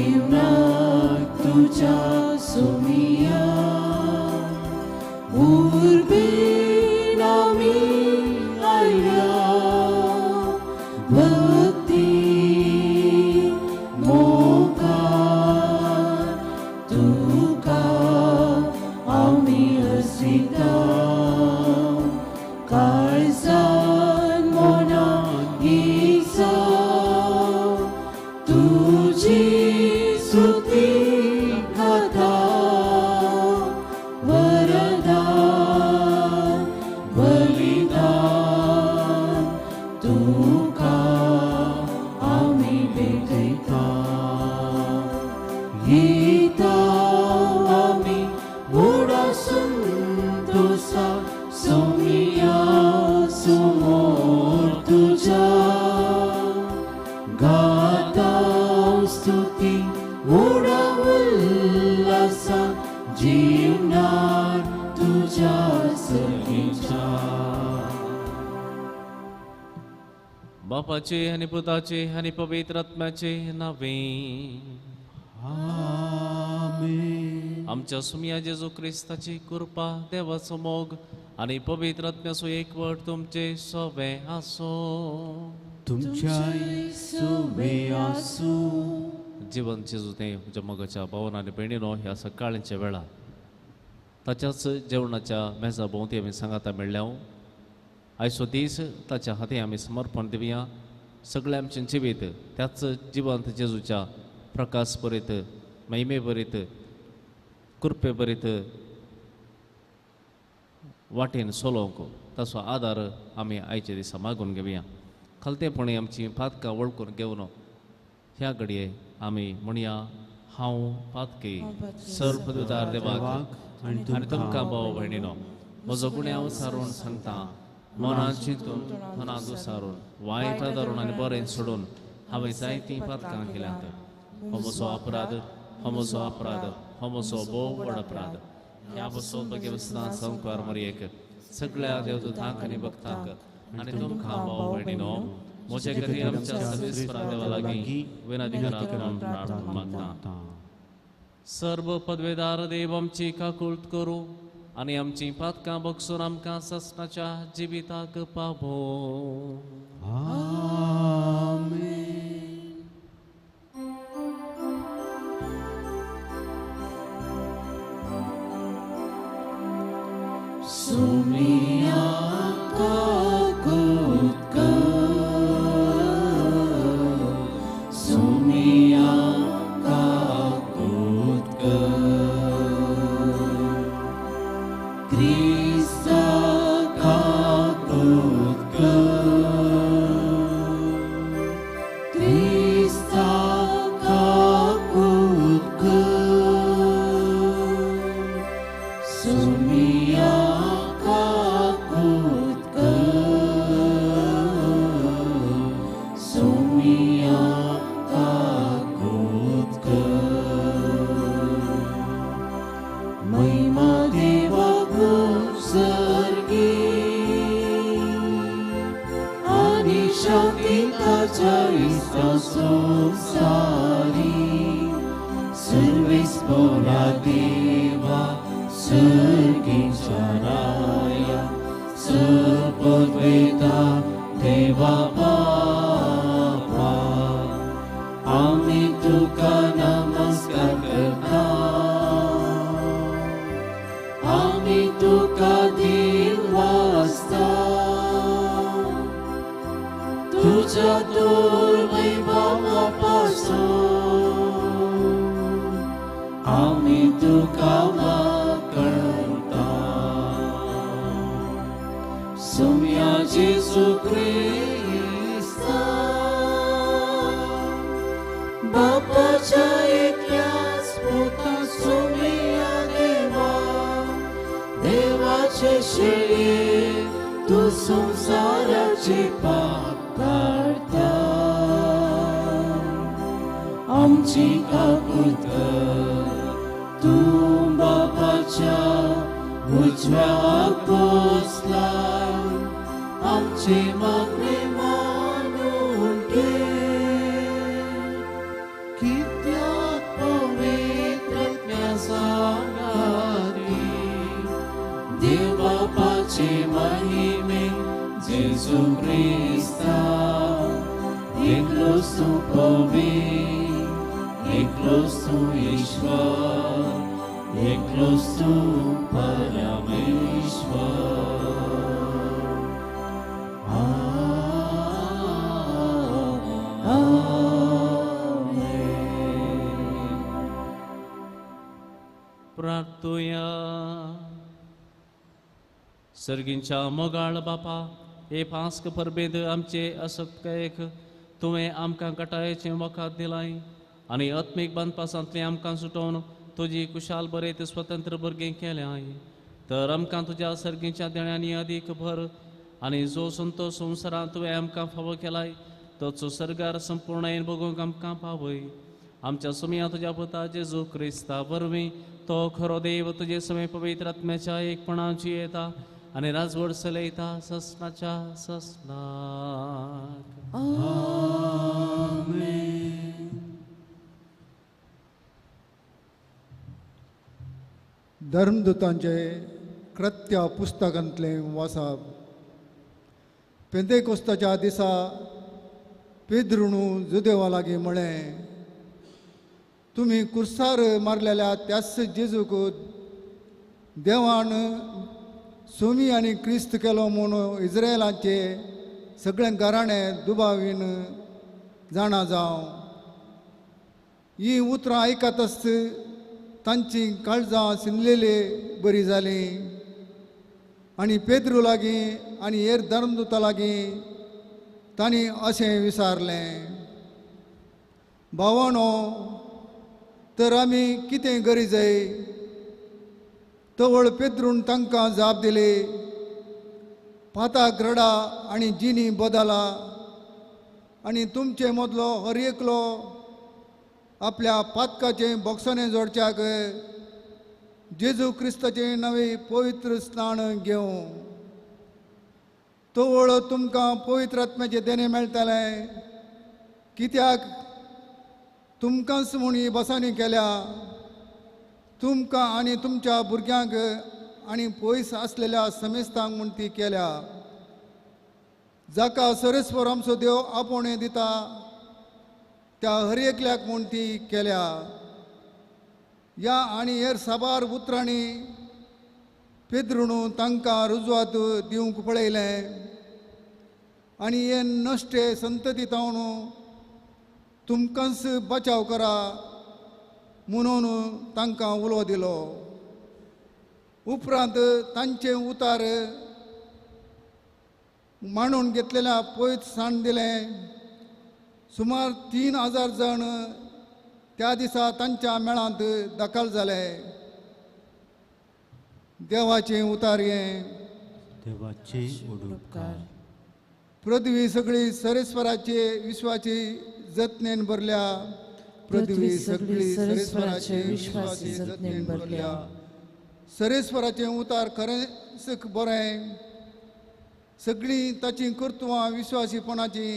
जीवनाक तुज्या सुमिया उर्बेन आमी आयल्या भक्ती मोगान तुका आमी हसिता काळजान मनान इसा तुजी स्तुती गाता वरदान बलिदान तुका आमी भेटयता गीता आमी व्हडा संतोसा सोमिया समोर तुज्या गाता स्तुती व्हडा उल्हासा जीवनार तुज्या सगळीच्या. बापाचे आनी पुताचे आनी पवित्र आत्म्याचे नावे आमेन. आमच्या सुमिया जेजू क्रिस्ताची कृपा, देवाचो मोग आनी पवित्र आत्म्याचो एकवट तुमचे सवे आसूं. तुमच्याय सुवे आसूं. जिवन जेजू तें म्हज्या मोगाच्या भावन आनी भयणीनो, ह्या सकाळच्या वेळा ताच्याच जेवणाच्या मेजा भोंवती आमी सांगाता मेळ्ळ्या. आयचो दीस ताच्या हाती आमी समर्पण दिवया. सगळें आमचें जिवीत त्याच जिवंत जेजूच्या प्रकाश बरीत, महिमे बरीत, कृपे बरीत वाटेन चलोवंक ताचो आदार आमी आयच्या दिसा मागून घेवया. खालतेपणी आमची पातकां वळखून घेवन ह्या घडये आमी म्हणया, हांव पातकी सर्वपदुदार देवाक आनी तुमकां भाव भयणीनो म्हजो गुन्यांव सारून सांगता. मनान चिंतून, मनान दुसारून, वायट धरून आनी बरें सोडून हांवें जायतीं पातकां केल्यांत. हो म्हजो अपराध, हो म्हजो अपराध, हो म्हजो भोव व्हड अपराध. ह्या पसून भगवस्तान संवकार मरयेक सगळ्या देवदूतांक आनी भक्तांक आनी तुमकां भाव भयणीनो म्हजे खातीर आमच्या सर्वेस्परा देवा लागीं विनंती करात म्हूण प्रार्थना मागता. सर्व पदवेदार देव आमची काकूळट करूं आनी आमची पातकां बगसून आमकां ससनाच्या जिविताक पावो. आमेन. सुमिया काकूत कर, सुमिया काकूत कर, क्रिस्ता काकूत कर, क्रिस्ता काकूत कर, सुमिया काकूत कर, सुमिया काकूत कर. महिमा देवाक सर्गी आनी शांती ताच्या इश्टा संवसारी. सर्वेस्पोरा देवा सर्गीच्या राया सर्वपदवेदा देवा बापा आमी तुका नमस्कार करता. आमी तुका दिल वाजता तुज्या दुर्वैभवा पासून आमी तुका वाकणता. सुम्या जेजू क्रिस्ता बापाच्या एकल्याच पुता सुमिया देवा देवाचे शेळये तूं संवसाराचे पाप काडटा. आमची काकूत कर, तूं बापाच्या उजव्या बसला आमचे मागणे मानून घे. कित्याक आमचे महिमे जेजू क्रिस्ता, एकलोच तूं पवित्र, एकलोच तूं ईश्वर, एकलोच तूं परमेश्वर. प्रार्थुया. सर्गींच्या मोगाळ बापा, हे पास्क परबेद आमचे असक्तकायेक तुवें आमकां गटायेचें वखद दिलाय आनी आत्मीक बांदपासांतलें आमकां सुटोवन तुजी कुशाल बरेत स्वतंत्र भुरगीं केल्याय. तर आमकां तुज्या सर्गींच्या देण्यांनी अदीक भर आनी जो संतोश संवसारांत तुवें आमकां फावो केलाय तोच सर्गार संपूर्णायेन भोगूंक आमकां पावय. आमच्या सुमया तुज्या पुता जेजू क्रिस्ता वरवीं तो खरो देव तुजे समें पवित्र आत्म्याच्या एकपणाची येता आनी राजवड चलयता ससनाच्या ससनाक. आमेन. धर्मदूतांचे कृत्य पुस्तकांतलें वाचप. पेंतेकोस्ताच्या दिसा पेद्रुणू जुदेवा लागीं म्हळें, तुमी कुर्सार मारलेल्या त्याच जेजूक देवान सोमी आनी क्रिस्त केलो म्हूण इस्रायलाचे सगळे घराणे दुबावीन जाणा जावं. ही उतरां आयकतच तांची काळजां शिनलेली बरी जाली आनी पेद्रू लागीं आनी हेर धर्मदूता लागीं तांणी अशें विचारलें, भावानो, तर आमी कितें करी जाय? तवळ पेद्रून तांकां जाप दिली, पाताक रडा आनी जिनी बदला आनी तुमचे मदलो हर एकलो आपल्या पातकाचें बोगसणें जोडच्याक जेजू क्रिस्ताचें नवें पवित्र स्नान घेवं. तवळ तुमकां पवित्र आत्म्याचें देणें मेळटलें, कित्याक तुमकांच म्हूण ही बसाणी केल्या. तुमकां आनी तुमच्या भुरग्यांक आनी पयस आसलेल्या समेस्तांक म्हूण ती केल्या. जाका सरेस्वर आमचो देव आपोवणें दिता त्या हर एकल्याक म्हूण ती केल्या. ह्या आनी हेर साबार उतरांनी पेद्रुणू तांकां रुजवात दिवंक पळयलें आनी हे नश्टे संतती तावन तुमकांच बचाव करा म्हणून तांकां उलो दिलो. उपरांत तांचे उतार मांडून घेतलेल्या पयत साण दिलें. सुमार 3000 जाण त्या दिसा तांच्या मेळांत दाखल जाले. देवाचें उतार हें. देवाचे उपकार. पृथ्वी सगळी सरेस्वराचे विश्वाची जतनेन भरल्या. पृथ्वी सगळी सरेस्वराचे विश्वाची जतनेन भरल्या. सरेस्वराचें उतार खरेंच बरें. सगळीं ताचीं कर्तुवां विश्वासीपणाची.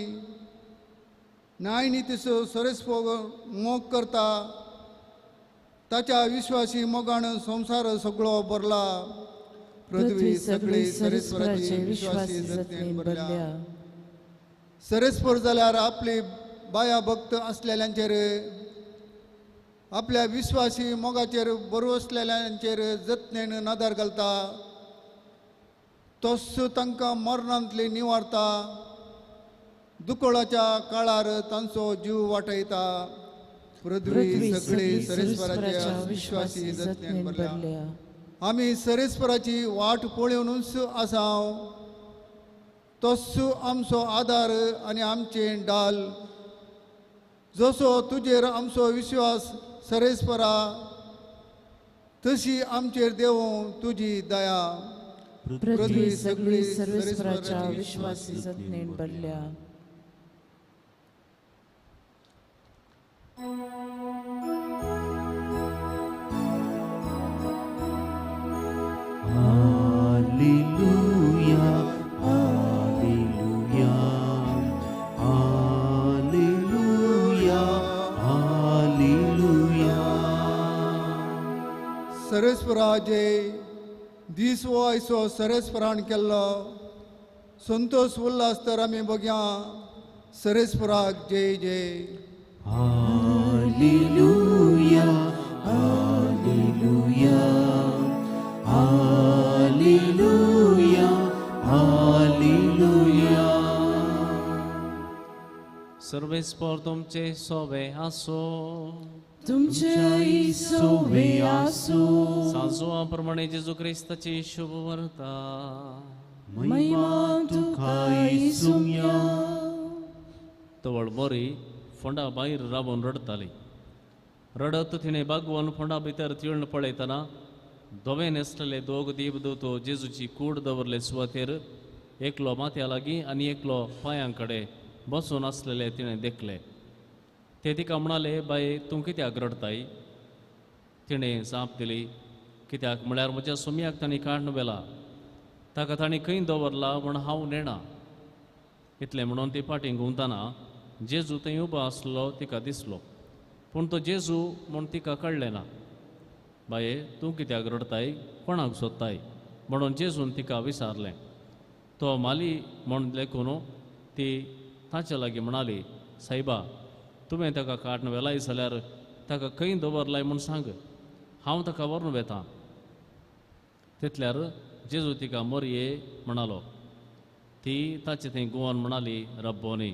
न्यायनितीचो सरेस्वर मोग करता. ताच्या विश्वासी मोगान संवसार सगळो भरला. पृथ्वी सगळी सरेस्वराचे विश्वासी जतनेन भरल्या. सरेस्वर जाल्यार आपली बाया भक्त आसलेल्यांचेर, आपल्या विश्वासी मोगाचेर बरवसलेल्यांचेर जतनेन नदर घालता. तोच तांकां मरणांतली निवारता. दुकळाच्या काळार तांचो जीव वाटयता. पृथ्वी सगळी सरेस्वराच्या विश्वासी जतनेन भरल्या. आमी सरेस्वराची वाट पळोवनूच आसा. तोच आमचो आदार आनी आमचें डाल. जसो तुजेर आमचो विश्वास सरेस्वरा, तशी आमचेर देवूं तुजी दया. पृथ्वी सगळी सरेस्वराच्या विश्वासी जतनेन भरल्या. Hallelujah, hallelujah, hallelujah, hallelujah. सरेस्वरा जय. दीस हो आयचो सरेस्परान केल्लो संतोष उल्हास तर आमी बघया सरेस्पराक जय जय. हालेलुया हालेलुया हालेलुया हालेलुया. सर्वेस्पर तुमचे सोवे आसो तुमचे सोवे आसो. साजोआ प्रमाणे जेजू क्रिस्ताची शुभ वार्ता. महिमा तुका येसुया. तवळ मोरी फोंडा भायर राबोवन रडताली. रडत तिणें बागवोन फोंडा भितर तिळण पळयतना धवे न्हेसलेले दोग देवदूत जेजूची कूड दवरले सुवातेर एकलो माथ्या लागीं आनी एकलो पांयां कडेन बसून आसलेले तिणें देखले. ते तिका म्हणाले, बाये तूं कित्याक रडताय? तिणें जाप दिली, कित्याक म्हळ्यार म्हज्या सोम्याक तांणी काडून व्हेला, ताका तांणी खंय दवरला म्हूण हांव नेणा. इतलें म्हणून ती फाटीं घुंवतना जेजू थंय उबो आसलो तिका दिसलो, पूण तो जेजू म्हूण तिका कळ्ळें ना. बाये तूं कित्याक रडताय, कोणाक सोदताय म्हणून जेजून तिका विचारलें. तो माली म्हूण लेखून ती ताच्या लागीं म्हणाली, सायबा तुवें ताका काडून व्हेलाय जाल्यार ताका खंय दवरलाय म्हूण सांग, हांव ताका व्हरून वेतां. तितल्यार जेजू तिका मोरये म्हणालो. ती ताचे थंय गोवन म्हणाली, रब्बोनी.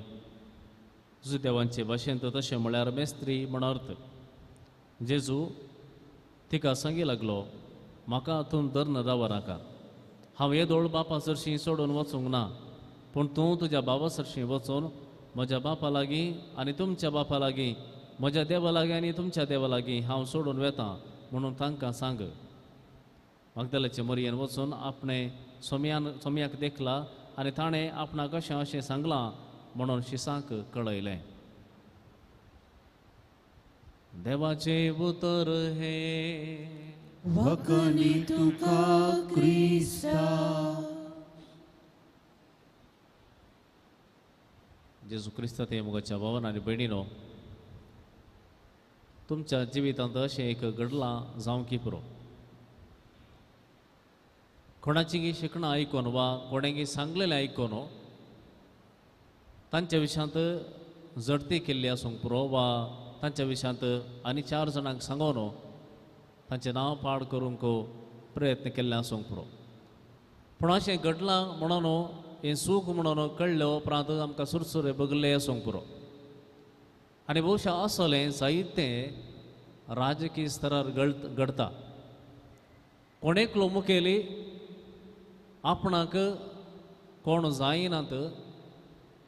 जुदेवांचे भाशेंत तशें म्हळ्यार मेस्त्री म्हण अर्थ. जेजू तिका सांगी लागलो, म्हाका तूं धरून रावनाका, हांव येदोळ बापा सरशीं सोडून वचूंक ना, पूण तूं तुज्या बाबा सरशीं वचून म्हज्या बापा लागीं आनी तुमच्या बापा लागीं, म्हज्या देवा लागीं आनी तुमच्या देवा लागीं हांव सोडून वेतां म्हणून तांकां सांग. मागदालाचे मोरयेन वचून आपणें सोम्याक देखला आनी ताणें आपणाक अशें अशें सांगलां म्हणून शिसांक कळयलें. देवाचें उतर हें. वखणी तुका क्रिस्ता. जेजू क्रिस्ता ते मोगाच्या भावान आनी भयणीनो, तुमच्या जिवितांत अशें एक घडलां जावं की पुरो. कोणाची शिकणां आयकून वा कोणेंगी सांगलेलें आयकून तांच्या विशयांत झडती केल्ली आसूंक पुरो वा तांच्या विशयांत आनी चार जाणांक सांगून तांचें नांव पाड करूंक प्रयत्न केल्ले आसूंक पुरो. पूण अशें घडलां म्हणून हें सूख म्हणून कळ्ळें उपरांत आमकां सुरसुरे बगले आसूंक पुरो. आनी भोवशा असलें जायतें राजकीय स्तरार घडता. कोण एकलो मुखेली आपणाक कोण जायनात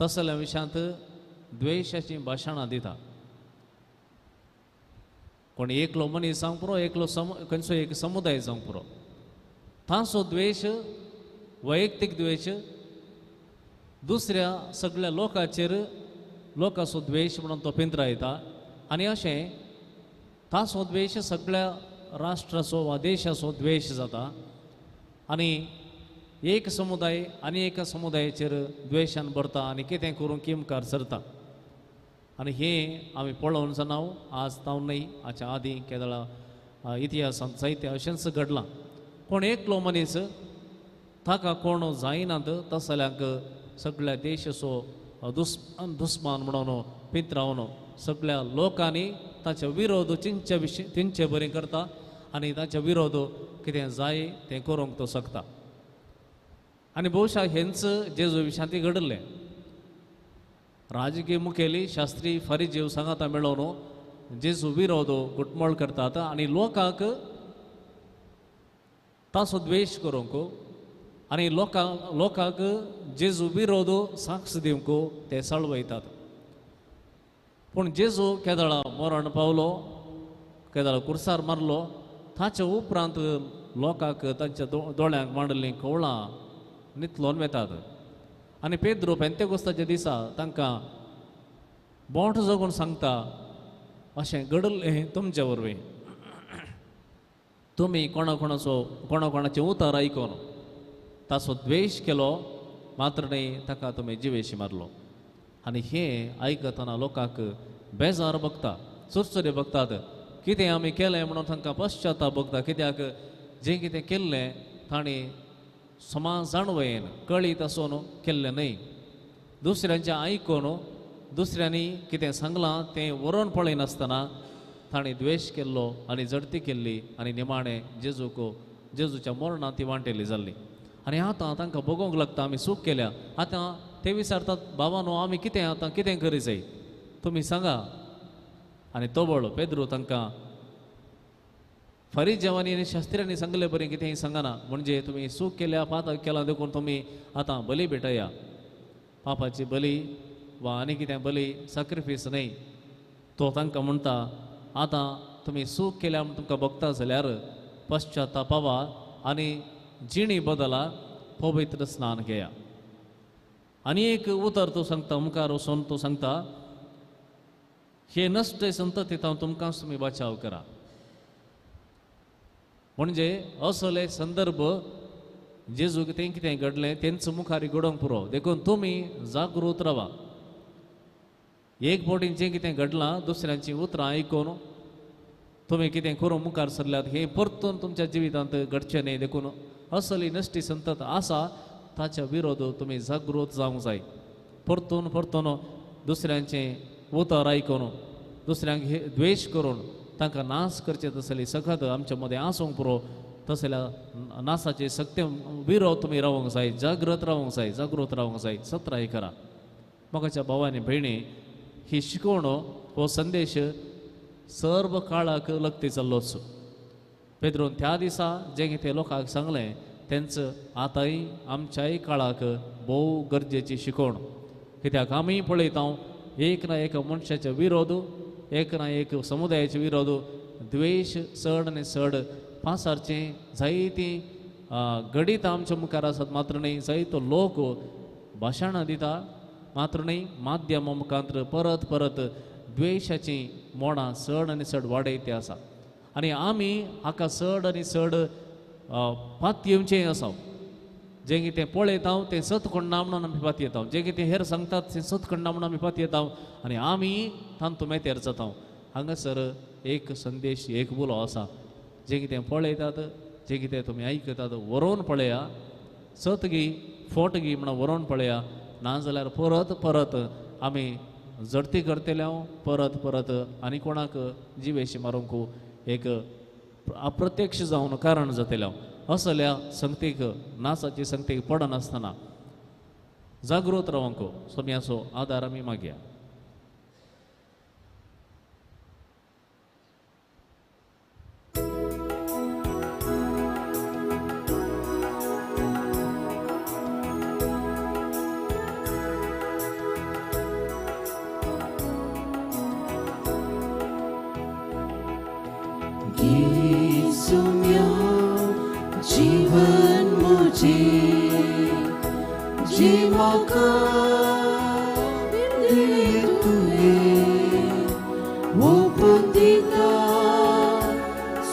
तसल्या विशयांत द्वेशाचीं भाशणां दिता. कोण एकलो मनीस जावंक पुरो, एकलो खंयचो एक समुदाय जावंक पुरो, तांचो द्वेश वैयक्तीक द्वेश दुसऱ्या सगळ्या लोकांचेर लोकांचो द्वेश म्हणून तो पिंत्रायता आनी अशें ताचो द्वेश सगळ्या राष्ट्राचो वा देशाचो द्वेश जाता आनी एक समुदाय आनी एका समुदायाचेर द्वेशान भरता आनी कितें करूंक किमकार सरता. आनी हें आमी पळोवन जाणां आज तावन न्हय, हाच्या आदीं केदळा इतिहासांत जायतें अशेंच घडलां. कोण एकलो मनीस ताका कोण जायनात तसल्यांक सगळ्या देशाचो दुस्मान म्हणून पिंत्रावन सगळ्या लोकांनी ताचे विरोध चिंचे विशीं तिंचे बरें करता आनी ताचे विरोध कितें जाय तें करूंक तो शकता. आनी भोवशा हेंच जेजू विशांत घडिल्लें. राजकीय मुखेली शास्त्री फारीजीव सांगाता मेळोवन जेजू विरोध घुटमळ करतात आनी लोकांक ताचो द्वेश करूंक आनी लोकांक जेजू विरोध साक्ष दिवंक ते सळवयतात. पूण जेजू केदळा मरण पावलो, केदळा कुर्सार मारलो, ताचे उपरांत लोकांक तांच्या दोळ्यांक मांडलीं कवळां नितलोन वेतात आनी पेद्रो पेंतेकोस्ताच्या दिसा तांकां बोट जगून सांगता, अशें घडलें तुमचे वरवीं, तुमी कोणा कोणाचें उतार आयकून ताचो द्वेश केलो मात्र न्हय ताका तुमी जिवेशी मारलो. आनी हें आयकतना लोकांक बेजार बगता, चुरचुरे बगतात, कितें आमी केलें म्हणून तांकां पश्चाताप बगता, कित्याक जें कितें केल्लें ताणें समा जाणवयेन कळीत आसून केल्लें न्हय. दुसऱ्यांचें आयकून दुसऱ्यांनी कितें सांगलां तें वरोवन पळयनासतना ताणें द्वेश केल्लो आनी झडती केल्ली आनी निमाणें जेजूक जेजूच्या मरणांत ती वांटेली जाल्ली. आनी आतां तांकां भोगोवंक लागता आमी चूक केल्या. आतां ते विचारतात बाबा न्हू आमी कितें आतां कितें करी जाय तुमी सांगा. आनी तोबळ पेद्रू तांकां फरिजेवांनी आनी शास्त्र्यांनी सांगले बरें कितेंय सांगना, म्हणजे तुमी चूक केल्या पातक केलां देखून तुमी आतां बली भेटया. पापाची बली वा आनी कितें बली सॅक्रिफीस न्हय. तो तांकां म्हणटा आतां तुमी चूक केल्या म्हूण तुमकां भोगता जाल्यार पश्चातापावा आनी जिणी बदला पवित्र स्नान घेया. आनी एक उतर तूं सांगता मुखार वचून तूं सांगता हे नश्ट संततींत हांव तुमकां तुमी बचाव करा. म्हणजे असले संदर्भ जेजूक तें कितें घडलें तेंच मुखार घडोवंक पुरो. देखून तुमी जागृत रावा. एक फावटी जें कितें घडलां दुसऱ्यांचीं उतरां आयकून तुमी कितें करूंक मुखार सरल्यात हें परतून तुमच्या जिवितांत घडचें न्हय. देखून असली नश्टी संतत आसा ताच्या विरोध तुमी जागृत जावंक जाय. परतून परतून दुसऱ्यांचें उतर आयकून दुसऱ्यांक हे द्वेश करून तांकां नाश करचे तसली सखत आमच्या मदें आसूंक पुरो. तसल्या नासाचे सक्ते विरोध तुमी रावंक जाय, जागृत रावंक जाय, जागृत रावंक जाय. सत्राय करा. म्हाकाच्या भावांनी भयणी ही शिकवण हो संदेश सर्व काळाक लग्ती जाल्लोच. पेद्रून त्या दिसा जें कितें लोकांक सांगलें तेंच आतांय आमच्याय काळाक भोव गरजेची शिकवण. कित्याक आमी पळयता एक ना एक मनशाचे विरोध, एक ना एक समुदायाचे विरोध, द्वेश चड आनी चड पासारचें जायतीं घडीत आमच्या मुखार आसात. मात्र न्हय जायतो लोक भाशणां दिता, मात्र न्हय माध्यमा मुखार परत परत द्वेशाचीं मोडां चड आनी चड वाडयती आसा. आनी आमी हाका चड आनी चड पातयेवचें आसा. जें कितें पळयता तें सत कोण्णा म्हणून आमी पातयेता, जें कितें हेर सांगतात तें सत कोण्णा म्हणून आमी पातयेता आनी आमी तांतू मेतेर जाता. हांगासर एक संदेश एक उलो आसा, जें कितें पळयतात जें कितें तुमी आयकतात वरोवन पळया, सत गी फोट गी म्हणून वरोवन पळया. नाजाल्यार परत परत आमी झडती करतले, परत परत आनी कोणाक जिवेशी मारूंक एक अप्रत्यक्ष जावन कारण जातलें. असल्या संगतीक नासाची संगतीक पडनासतना जागृत रावंक सोम्याचो आदार आमी मागया. जीवन मुझे जीवा का दिले तुझे वो पुंदिता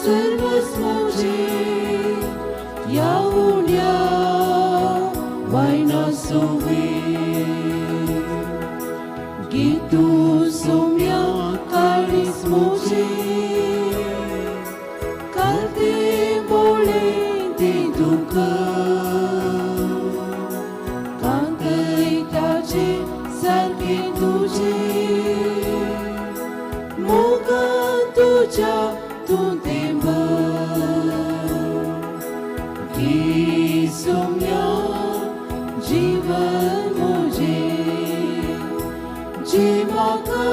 सर्वस्व मुझे या उड्या वायना सोवे गीतू सोम्या काळीस मुझे करते बोले दुःख कांतयताचे सारखे तुझे मोग तुझ्या तूं तेंब घे सोम्या जीवन मुझे जे म्हाका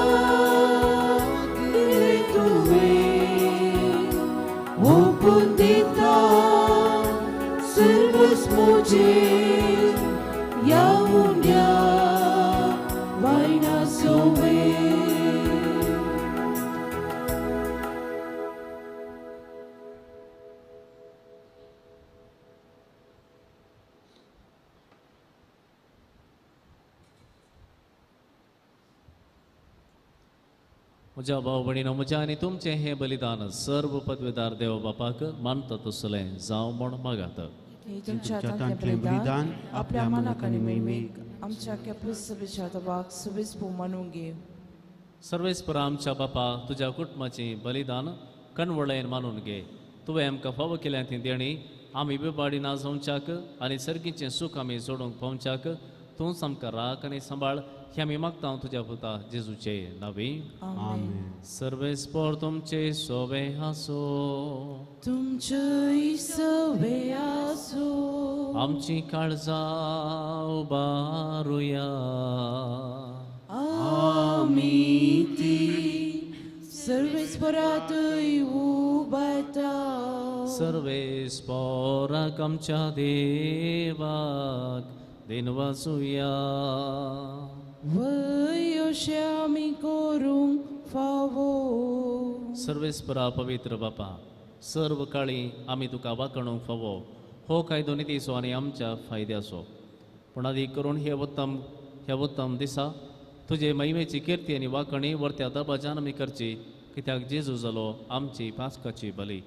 दिलें तुवें ओपून दिता सर्वस मुझे या उंड्या वायना सोवे. म्हज्या भाव भयणीनो म्हज्या आनी तुमचें हें बलिदान सर्व पदवेदार देव बापाक मानता तसलें जावं म्हूण मागात. तुमच्या हातांतलें बलिदान आपल्या मनाक आनी महिमेक आमच्या केपलूस सभेच्या दबाक सुबेज मानूंक घे. सर्वेस्पर आमच्या बापा तुज्या कुटुंबाचें बलिदान कणवळेन मानून घे. तुवें आमकां फावो केल्या ती देणी आमी बेबाडी ना जावच्याक आनी सर्गीचें सूख आमी जोडूंक पावच्याक तूंच आमकां राख आनी सांबाळ हे आमी मागता तुज्या पुता जेजूचे नांवी. आमेन. सर्वेस्पर तुमचे सोवे आसो. तुमचे सवे आसो. आमची काळजां उबारुया. आमी ती सर्वेस्परातय उबारता. सर्वेस्पराक आमच्या देवाक दिनवासुया. वय अशें आमी करूंक फावो. सर्वेस्परा पवित्र बापा, सर्व काळी आमी तुका वाकणूंक फावो हो कायदो नितीचो आनी आमच्या फायद्याचो. पूण आदी करून हे उत्तम दिसा तुजे महिमेची किर्ती आनी वाकणी वरत्या दबाज्यान आमी करची, कित्याक जेजू जालो आमची पास्काची बली.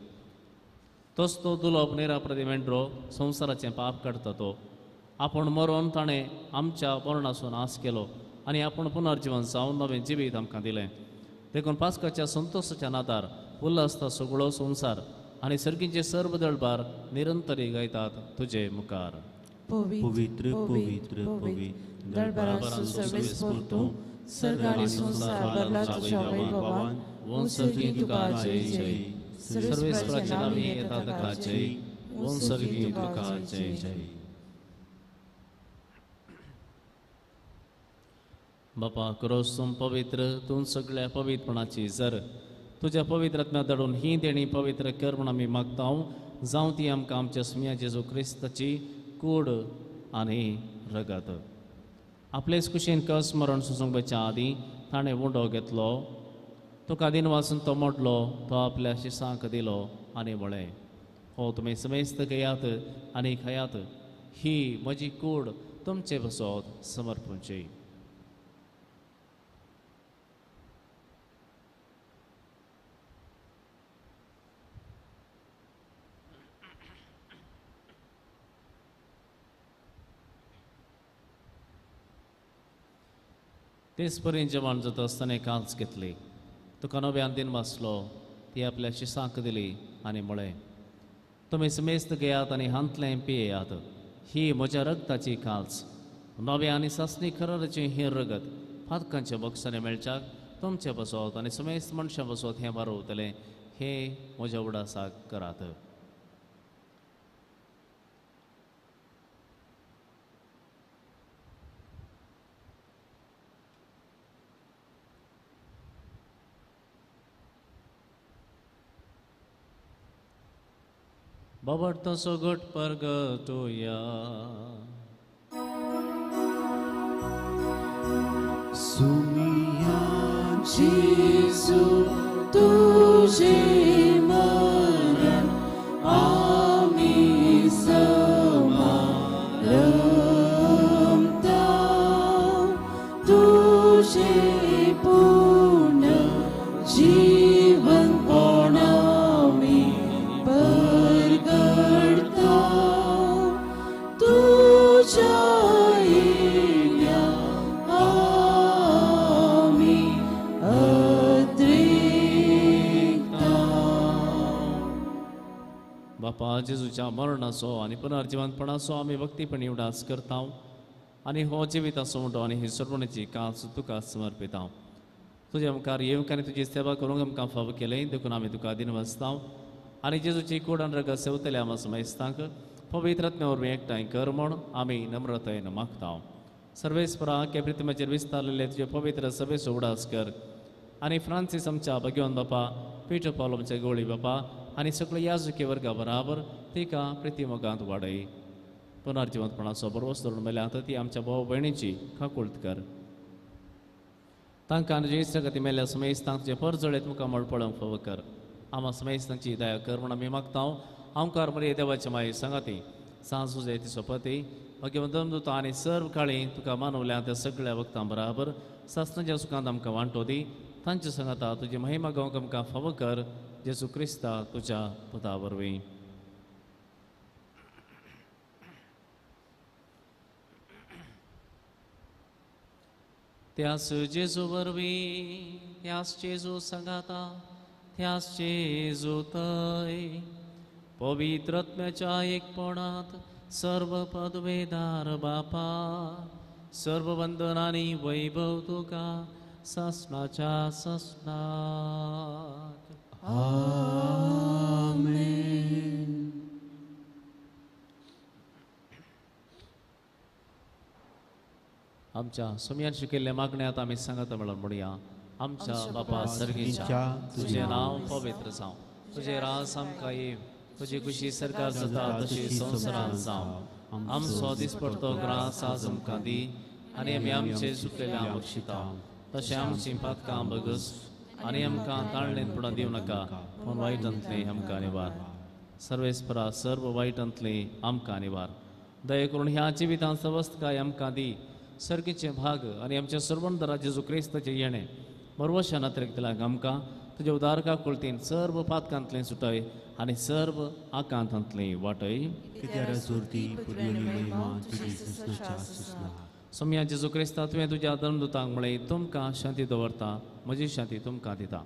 तोच तो दुलोप निराप्रदी मेंढरो संवसाराचें पाप काडटा तो आपूण मरोन ताणें आमच्या मरणाचो नाश केलो आनी आपूण पुनर्जिवन जावन नवें जिवीत आमकां दिलें. देखून पास्काच्या संतोशाच्या नादार उल्हासता सगळो संवसार आनी सर्गीचे सर्व दळबार निरंतरी गायतात तुजे मुखार. पवित्र पवित्र पवित्र दळबाराचो सर्वेस्पर तूं, सर्ग आनी संवसार भरला तुज्या वैभवान. वंसर्गी तुका जय जय. सर्वेस्पराच्या नांवान येता तुका जय. वंसर्गी तुका जय जय. बापा क्रोस तूं पवित्र, तूं सगळ्या पवित्रपणाची जर तुज्या पवित्र आत्म्या धाडून ही देणी पवित्र कर म्हूण आमी मागता. जावं ती आमकां आमच्या सुम्या जेजू क्रिस्ताची कूड आनी रगत. आपलेच कुशीन कस मरण सोसूंक आदीं ताणें उंडो घेतलो, तुका दिन वाचून तो मोडलो, तो आपल्या शिसांक दिलो आनी म्हळें, हो तुमी समेस्त घेयात आनी खायात, ही म्हजी कूड तुमचे बसत समर्पूंची. तेच परी जेवण जाता आसतना कांच घेतली, तुका नव्यान दिन वाचलो, ती आपल्या शिसांक दिली आनी म्हळें, तुमी समेस्त घेयात आनी हांतलें पियेयात, ही म्हज्या रगताची कांच, नव्या आनी सासणी खराराचें हें रगत फातकांच्या बक्षांनी मेळच्याक तुमचे बसत आनी समेस्त मनशां बसत हें बारवतलें, हें म्हज्या उडासाक करात. बाबा सोगट परगटोया. सुमिया जेजू तुझे मरण आमी समारंभता, तुझे पूर्ण जीवनपण आमी परगटता, तुझ्या येण्या आमी अद्रिकता. बापा जेजूच्या मरणाचो आनी पुनर्जिवंतपणाचो आमी भक्तीपणी उडास करता आनी हो जिविताचो उंडो आनी ही सोडवणेची कांच तुका समर्पिता. तुज्या मुखार येवंक आनी तुजी सेवा करूंक आमकां फावो केलें देखून आमी तुका दिनवासता आनी जेजूची कूड आनी रगत सेवतल्या आमच्या समयस्तांक पवित्र आत्म्या वरवीं एकठांय कर म्हूण आमी नम्रतायेन मागता. सर्वेस्परा के प्रितिमाचेर विस्तारलेले तुजे पवित्र सभेचो उडास कर आनी फ्रांसीस आमच्या भगवान बापा, पीटर पावल आमच्या गोळी बापा आनी सगळे याजकी वर्गा बराबर तिका प्रितिमोगांत वाडय. पुनर्जिवंतपणाचो बरोवस धरून मेल्या आतां ती आमच्या भाव भयणीची काकुळट कर. तांकां तुजे इश्टागती मेल्ल्या समेस्तांक तुजें परजळेत मुखार म्हण पळोवंक फावो कर. आमा समेस्तांची दया कर म्हूण आमी मागता. आमकार मरे देवाचे माये सांगाती सांजुजे तिचो पती भगवंत दुता आनी सर्व काळी तुका मानवल्या त्या सगळ्या वक्तां बराबर सासणाच्या सुखांत आमकां वांटो दी. तांचे सांगाता तुजी महिमा गावंक आमकां फावो कर, जेजू क्रिस्ता तुज्या पुता वरवीं. त्यास जेजू वरवीं, त्यास जेजू सांगाता, त्यास जेजू तय पवित्र आत्म्याच्या एकपणात सर्व पदवेदार बापा सर्व वंदन आनी वैभव तुका ससनाच्या ससनाक. आमेन. आमच्या सोम्यान शिकयल्ल्या मागण्यात आमी सांगता म्हणून म्हणया. आमच्या बापा सर्गीच्या, तुजें नांव पवित्र जावं, तुजें राज आमकां येवं, तुजी खुशी सरकार जाता तशी संवसारांत जावं. आमचो दिसपडतो ग्रास आज आमकां दी आनी आमी आमचे चुकलेल्या बक्षिता तशें आमचीं पातकां बगस आनी आमकां ताळणेन दिवं नाका, पूण वायटांतलें आमकां निवार. सर्वेस्परा सर्व वायटांतलें आमकां निवार. दया करून ह्या जिवितांत सवस्तकाय आमकां दी. सर्गीचे भाग आनी आमच्या सर्वंदरा जेजू क्रिस्ताचें येणें बरवशा नात्रेक आमकां तुज्या उदारका कुळतीन सर्व पातकांतलें सुटय आनी सर्व आकांतांतलें वाटय. सोम्या जेजू क्रिस्ता, तुवें तुज्या धर्मदूतांक म्हळें, तुमकां शांती दवरता, म्हजी शांती तुमकां दिता.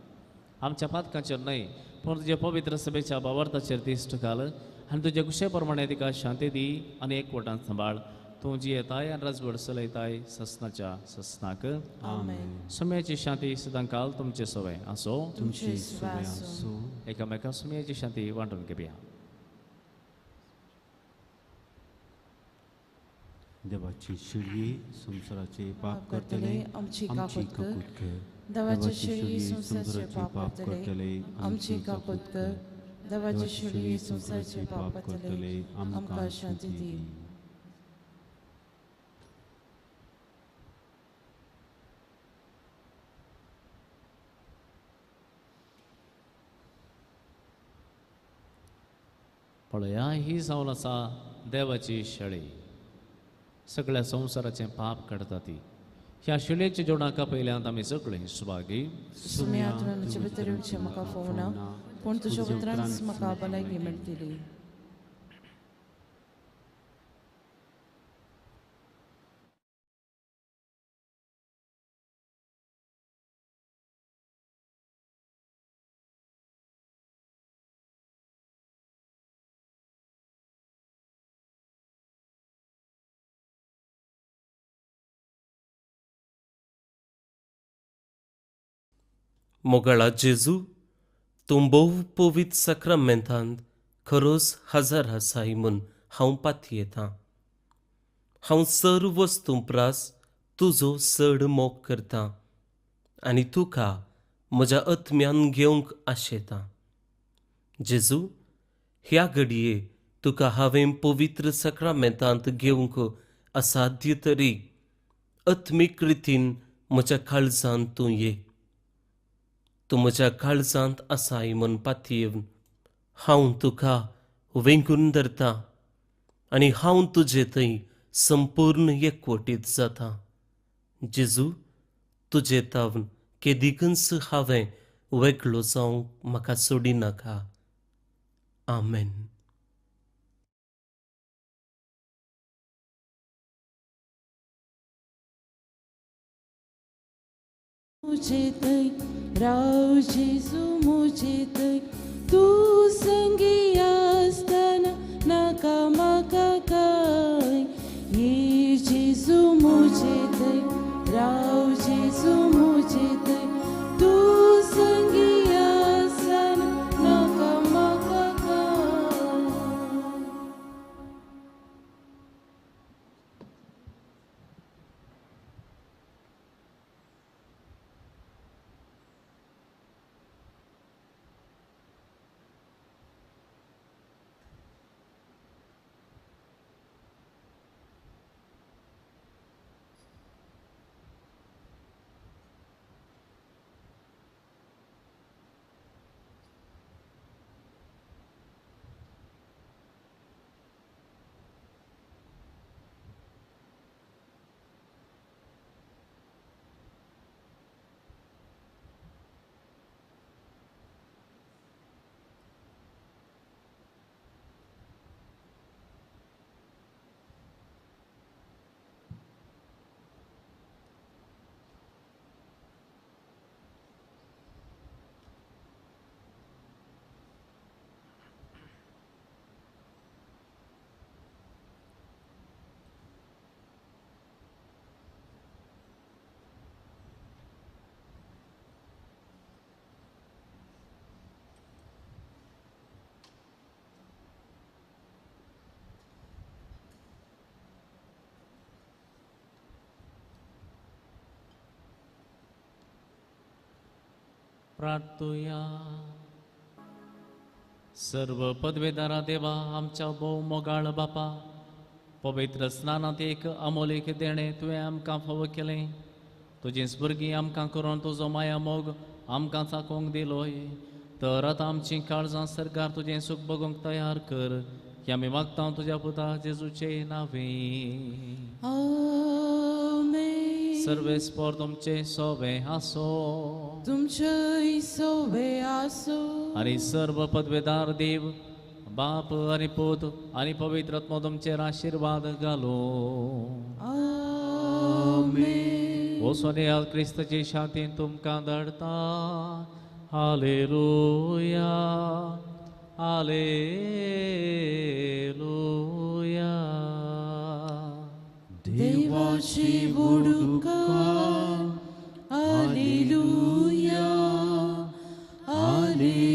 आमच्या पातकांचेर न्हय पूण तुज्या पवित्र सभेच्या बावर्ताचेर दिश्ट घाल आनी तुज्या कुशे प्रमाणे तिका शांती दी आनी एकवटान सांबाळ. तूं जियेताय आनी राजवट चलयताय ससनाच्या ससनाक. सुम्याची शांती सदांकाल तुमचे सवय आसो. एकामेका सुम्याची शांती वांटून घेवया. देवाची शिळी संवसाराचे पाप करतले आमची काकूत कर. देवाची शिळी संवसाराचे पाप करतले आमची काकूत कर. देवाची शिळी संवसाराचे पाप करतले आमकां शांती दी. पळया ही जावन आसा देवाची शेळी, सगळ्या संवसाराचें पाप काडटा ती. ह्या शेळयेच्या जेवणाक पयल्यान आमी सगळीं सुभागी. सुम्या, तुवें म्हजे भितर येवचें म्हाका फोवना, पूण तुज्या उतरानच म्हाका भलायकी मेळटली. मोगाळा जेजू, तूं भोव पवित्र साक्रामेंतांत खरोच हजर आसाय म्हूण हांव पातयेतां. हांव सर्व वस्तूं प्रास तुजो चड मोग करतां आनी तुका म्हज्या आत्म्यान घेवंक आशेतां. जेजू, ह्या घडये तुका हांवें पवित्र साक्रामेंतांत घेवंक असाध्य तरी आत्मीक रितीन म्हज्या काळजांत तूं ये. तूं म्हज्या काळजांत आसाय म्हूण पातयेवन हांव तुका वेंगून धरतां आनी हांव तुजे थंय संपूर्ण एकवटीत जाता. जेजू, तुजे तावन केदिकूच हांवें वेगळो जावंक म्हाका सोडिनाका. आमेन. मुझे तय राव जेजू, मुझे तय तूं संगी आसतना नाका म्हाका काय. ये जेजू मुझे तय राव जेजू, मुझे तय तूं संगी आसतना नाका म्हाका काय. प्रार्थुया. सर्व पदवेदारा देवा आमच्या भोव मोगाळ बापा, पवित्र स्नानांत एक अमोलीक देणें तुवें आमकां फावो केलें. तुजी भुरगीं आमकां करून तुजो माया मोग आमकां चाकोंक दिलोय. तर आतां आमचीं काळजां सरकार तुजें सूख बगोवंक तयार कर की आमी मागता तुज्या पुता जेजूचे नांवे. आमेन. सर्वेस्पोर तुमचे सोवे आसो, तुमचेय सोवे आसो. आनी सर्व पदवेदार देव बाप आनी पूत आनी पवित्र आत्मो तुमचेर आशिर्वाद घालो. आमेन. वचून क्रिस्ताची शांतीन तुमकां धाडटा. Hallelujah, hallelujah. देवाची वडूकार, हालेलुया, हालेलुया.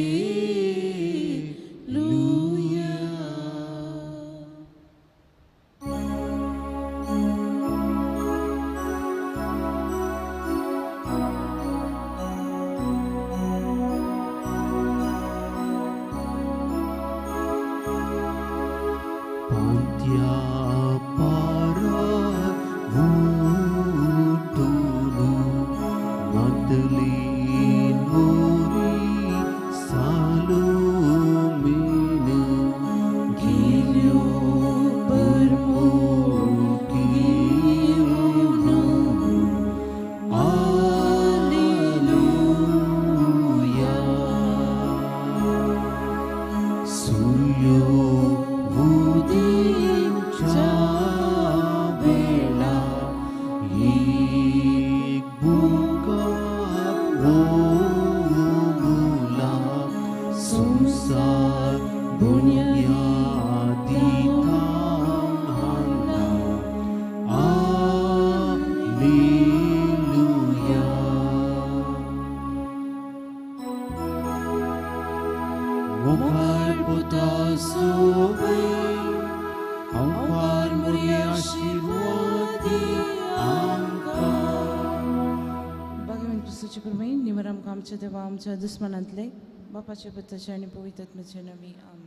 आमच्या देवा आमच्या दुस्मनांतले बापाचे पुताचे आनी पवित्र आत्म्याचे नांवी. आमेन.